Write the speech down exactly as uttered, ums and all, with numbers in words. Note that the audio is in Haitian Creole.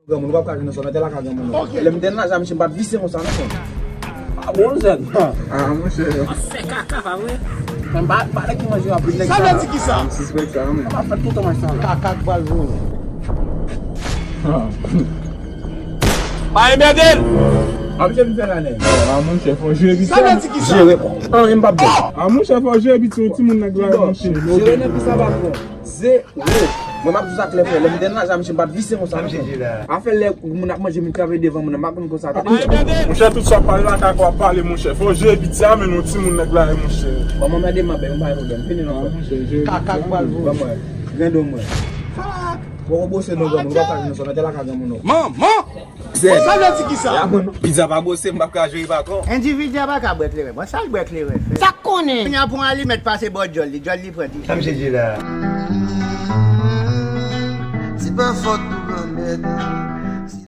Granmoun, ou p ap ka jwenn nan sa, mete lakay granmoun. Lè m te nan laj la, misye, m pa t visye konsa, non. A bon, zèn. Ah, monchè. Fè kaka, pa vre? Mwen pa, pa nèg ki manje anpil nèg sa. Sa vle di ki sa? M sispèk sa, wi. M pa fè tout manje sa. Kaka k pral voye. Pa enmède l! A, misye vin fè la nèg. Ah, monchè, fò jere piti. Sa vle di ki sa? Jere. Anyen m p ap bon. Ah, monchè, fò jere piti, yon timoun nèg la, monchè. Jere nan pis la pa bon. Zewo. Mwen, m ap di w sa klè, frè. Lè m te nan laj la, misye, m pa t visye konsa, non, frè. Afè lè moun ap manje, m krape devan moun nan, m pa konn konsa. Monchè, tout sa w ap pale la, kaka w ap pale, monchè. Fò w jere piti a, men non, timoun nèg la, monchè. Bon, mwen mande m ap bay, m pa gen pwoblèm. Vini non, frè. Kaka k pral voye. Ban mwen. Grandon mwen. Poko bwose non, granmoun, ou p ap ka jwenn nan sa, mete lakay granmoun, non. Manman! Zèn. Sa vle di ki sa? Pizza pa bwose, m p ap ka jere patwon. Endividi a pa ka bwè kleren. Bon, sa l bwè kleren fè? Sa k konnen? Kounye a pou yon alimèt pase bò djòl li, djòl li pran di. Sa misye di la? Se pa fòt nou granmèt.